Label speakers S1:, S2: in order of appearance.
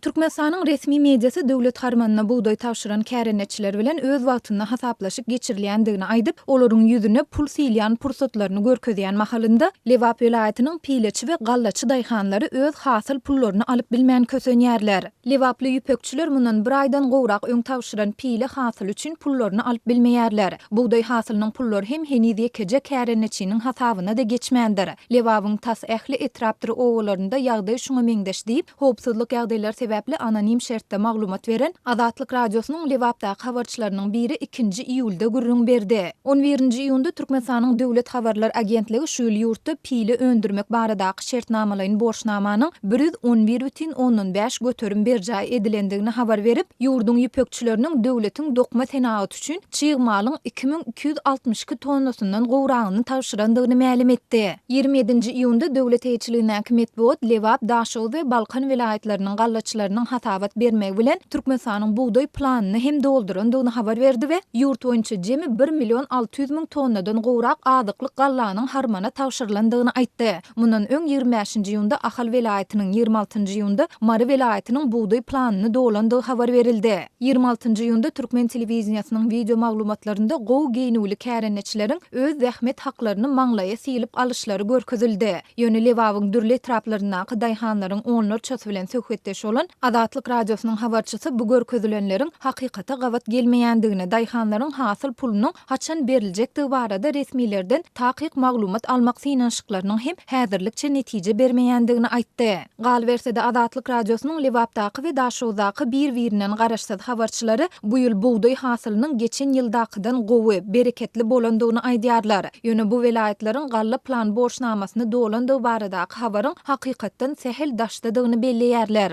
S1: Türkmenistanyň resmi mediasy döwlet harmanyna bugdaý tabşyran kärendeçiler bilen öz wagtynda hasaplaşyk geçirilýändigini aýdyp, olaryň ýüzüne pul sylýan pursatlaryny görkezýän mahalynda, Lebap welaýatynyň pileçi we gallaçy daýhanlary öz hasyl pullaryny alyp bilmän kösenýärler. Lebaply ýüpekçiler mundan bir aýdan gowrak öň tabşyran pile hasyly üçin pullaryny alyp bilmeýärler. Bugdaý hasylynyň pullary hem heniz ýekeje kärendeçiniň hasabyna-da geçmändir. Lebabyň tas ähli etrapdyr obalarynda ýagdaý şuňa meňzeş diýip, howpsuzlyk ýagdaýlary sebäpli anonim şertde maglumat beren Azatlyk Radiosynyň Lebapdaky habarçylarynyň biri ikinji iýulda gürrüň berdi. On birinji iýunda Türkmenistanyň Döwlet habarlar agentligi şu ýyl ýurtda pile öndürmek baradaky şertnamalaýyn borçnamanyň 111,5% berjaý edilendigini habar berip, ýurduň ýüpekçileriniň döwletiň dokma senagaty üçin çig malyň 2262 tonnasyndan gowragyny tabşyrandygyny mälim etdi. 27-nji iýunda döwlet eýeçiligindäki metbugat Lebap, Daşoguz we Balkan welaýatlarynyň gallaçylarynyň hasabat bermegi bilen Türkmenistanyň bugdaý planyny hem doldurandygyny habar berdi we ýurt boýunça jemi bir million 600 müň tonnadan gowrak azyklyk gallanyň harmana tabşyrylandygyny aýtdy. Mundan öň 25-nji iýunda Ahal welaýatynyň, 26-njy iýunda Mary welaýatynyň bugdaý planyny dolandygy habar berildi. 26-njy iýunda türkmen telewideniýesiniň wideo maglumatlarynda gowy geýnüwli kärendeçileriň öz zähmet haklaryny maňlaýa sylyp alyşlary görkezildi. Ýöne Lebabyň dürli etraplaryndaky daýhanlaryň onlarçasy bilen söhbetdeş bolan Azatlyk Radiosynyň habarçysy bu görkezilenleriň hakykata gabat gelmeýändigini, daýhanlaryň hasyl pulunyň haçan beriljekdigi barada resmilerden takyk maglumat almak synanyşyklarynyň hem häzirlikçe netije bermeýändigini aýtdy. Galyberse-de, Azatlyk Radiosynyň Lebapdaky we Daşoguzdaky bir-birinden garaşsyz habarçylary bu ýyl bugdaý hasylynyň geçen ýyldakydan gowy, bereketli bolandygyny aýdýarlar. Ýöne bu welaýatlaryň galla plan borçnamasyny dolandygy baradaky habaryň hakykatdan sähel daşdadygyny belleýärler.